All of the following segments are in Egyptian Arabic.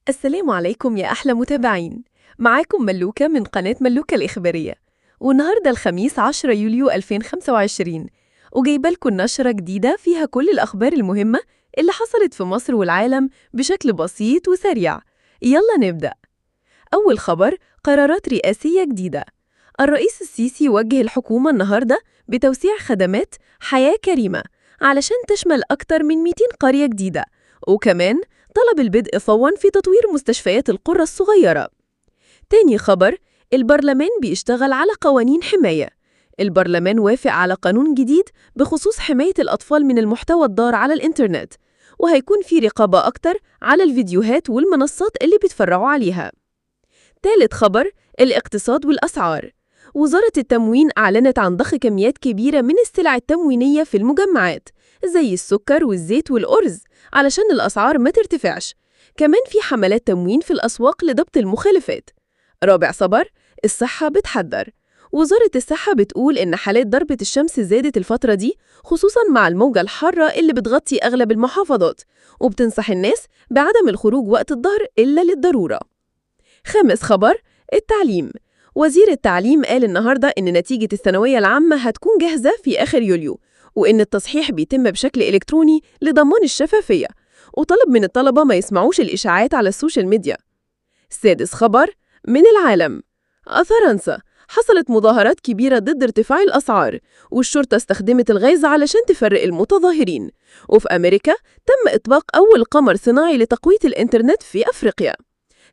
السلام عليكم يا أحلى متابعين، معاكم ملوكة من قناة ملوكة الإخبارية. والنهاردة الخميس 10 يوليو 2025، وجايبة لكم نشرة جديدة فيها كل الأخبار المهمة اللي حصلت في مصر والعالم بشكل بسيط وسريع. يلا نبدأ. أول خبر: قرارات رئاسية جديدة. الرئيس السيسي وجه الحكومة النهاردة بتوسيع خدمات حياة كريمة علشان تشمل أكتر من 200 قرية جديدة، وكمان طلب البدء فورا في تطوير مستشفيات القرى الصغيرة. تاني خبر: البرلمان بيشتغل على قوانين حماية. البرلمان وافق على قانون جديد بخصوص حماية الأطفال من المحتوى الضار على الإنترنت، وهيكون في رقابة أكتر على الفيديوهات والمنصات اللي بيتفرعوا عليها. تالت خبر: الاقتصاد والأسعار. وزارة التموين أعلنت عن ضخ كميات كبيرة من السلع التموينية في المجمعات زي السكر والزيت والأرز علشان الأسعار ما ترتفعش. كمان في حملات تموين في الأسواق لضبط المخالفات. رابع خبر: الصحة بتحذر. وزارة الصحة بتقول إن حالات ضربة الشمس زادت الفترة دي، خصوصاً مع الموجة الحارة اللي بتغطي أغلب المحافظات، وبتنصح الناس بعدم الخروج وقت الظهر إلا للضرورة. خامس خبر: التعليم. وزير التعليم قال النهاردة إن نتيجة الثانوية العامة هتكون جاهزة في آخر يوليو، وإن التصحيح بيتم بشكل إلكتروني لضمان الشفافية، وطلب من الطلبة ما يسمعوش الإشاعات على السوشيال ميديا. سادس خبر من العالم: فرنسا حصلت مظاهرات كبيرة ضد ارتفاع الأسعار، والشرطة استخدمت الغاز علشان تفرق المتظاهرين. وفي أمريكا تم إطلاق أول قمر صناعي لتقوية الإنترنت في أفريقيا.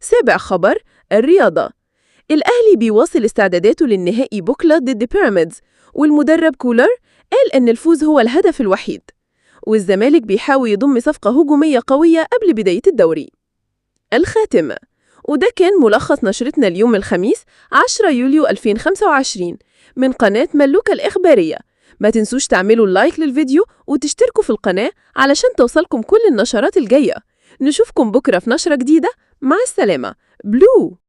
سابع خبر: الرياضة. الأهلي بيواصل استعداداته للنهائي بكرة ضد بيراميدز، والمدرب كولر قال إن الفوز هو الهدف الوحيد. والزمالك بيحاول يضم صفقة هجومية قوية قبل بداية الدوري. الخاتمة. وده كان ملخص نشرتنا اليوم الخميس 10 يوليو 2025 من قناة ملوكة الإخبارية. ما تنسوش تعملوا لايك للفيديو وتشتركوا في القناة علشان توصلكم كل النشرات الجاية. نشوفكم بكرة في نشرة جديدة. مع السلامة. بلو.